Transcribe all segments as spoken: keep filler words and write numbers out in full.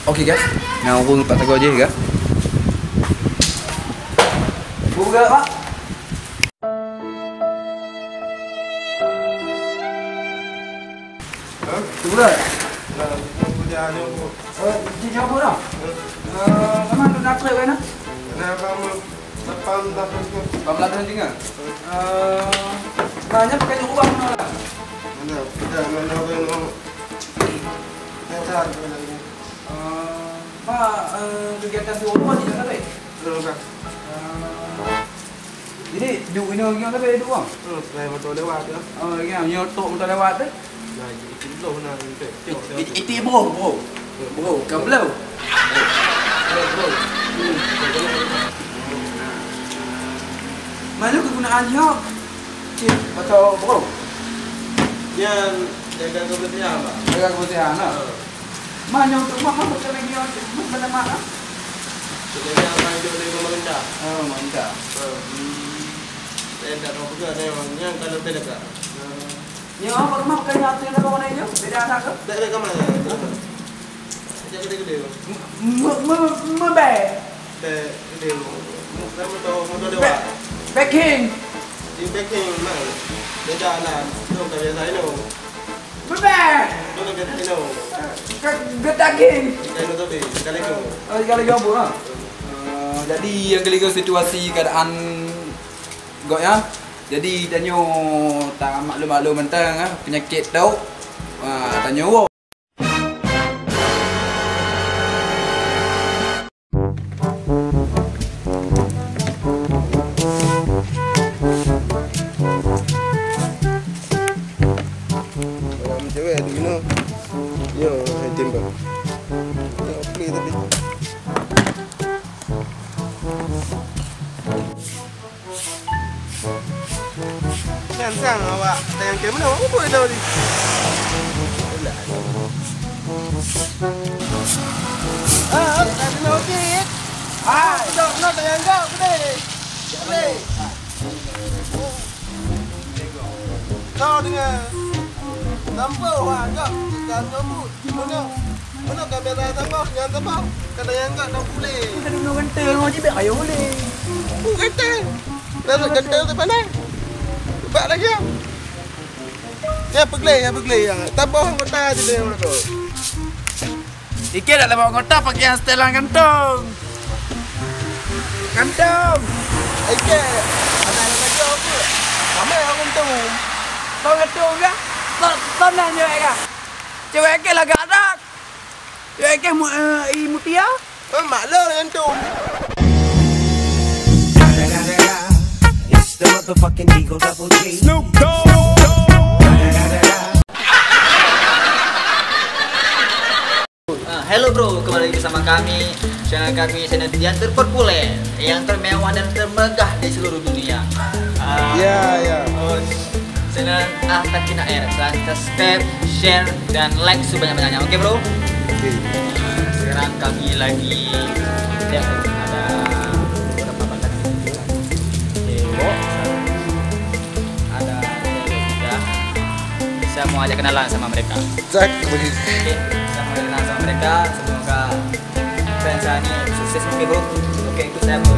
Oke, guys, na ureueng pat sagoe jih, guys. Buka, Pak. Hah? Buka. Nah, kita kerja ni, Bu. Eh, di jawab dah. Eh, mana tu nak klik kan? Kenapa, Bu? Lapan belas tahun. Lapan belas tahun tinggal? Eh, banyak pakai uang mana? Mana? Kita mana orang nak? Kita cari lagi. Eh, Pak, eh, kegiatan si Wawan ni tak ada? Belum, Kak. Eh, jadi, duit ini orang tak ada duit, Bang? Hmm, saya motor lewat, ya. Oh, ya, nyotok motor lewat tu? Nah, itu belum, nah, itu. Itu, itu, itu, bro, bro. Bro, bukan belum. Bro, bro. Mana kegunaan nyoe? Cip atau bro? Yang jaga kebersihan, Pak. Jaga kebersihan, nah. Ha. Manyang tu mah, mah bukan lagi yang, bukan nama, ah? Sebenarnya apa yang boleh memerintah? Oh, memerintah. Ha. Hmm. Saya tak tahu juga, saya memang yang kalau saya dekat. Nyoe apa rumah bukan yang asli lagu mana itu? Beda anak ke? Tak ada kamar. Sejak gede-gede. Me-, me-, me-, mebé. Bèk, gede. Bukan motor, motor dewa. Backing. Di backing, man. Beda lah. Itu tak biasa, you know. Bebek. Itu tak biasa, you know. Ke-, gedaging. Sekali tu, sekali tu. Oh, sekali gabung, ha? Eh, jadi, yang kali tu situasi keadaan gok, ya. Jadi, tanyoe tak maklum-maklum mantong, ha, penyakit tu. Ha, tanyoe. Orang cewek tu kena. Yo, hai tembak. Yo, play tadi. Nyan sang awak tayang keu meunoe, peue tau di? Ah, tayang keu meunoe cit. Ah, dok na tayang gak gede. Gede. Kau dengar. Nampak wah gak, gak nyambut. Meunoe, meunoe kamera saboh, nyan saboh. Kadang nyang gak dong pulé. Kadang nyoe ganteng ngon jibek ayo ulé. Ku ganteng. Lalu ganteng tu pandai. Bak lagi. Ya, peglé, ya, peglé, ya. Saboh anggota je dia tu. Ike dak lewat anggota pakai yang setelan ganteng. Ganteng. Ike, ada yang lagi apa? Ramai orang ganteng. Kau ganteng ke? Kau, kau nanya ya? Cewek ke lagak dak? Cewek ke mu-, eh, i mutia? Eh, mak lo yang tu. It's the motherfucking Eagle Double G. Snoop Dogg. Ah, hello bro, kembali lagi bersama kami, channel kami, channel yang terpopuler, yang termewah dan termegah di seluruh dunia. Ah, ya, ya. Oh, channel Ah Takina Air. Silahkan subscribe, share, dan like sebanyak-banyaknya. Oke, bro? Oke. Nah, sekarang kami lagi, ya, ada beberapa batang. Oke, bro. Ada cewek juga. Saya mau ajak kenalan sama mereka. Zak, boleh. Oke, saya mau ajak kenalan sama mereka. Semoga fans saya ini sukses, oke, bro? Oke, ikut saya, bro.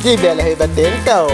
Ji biar lahir batin tau.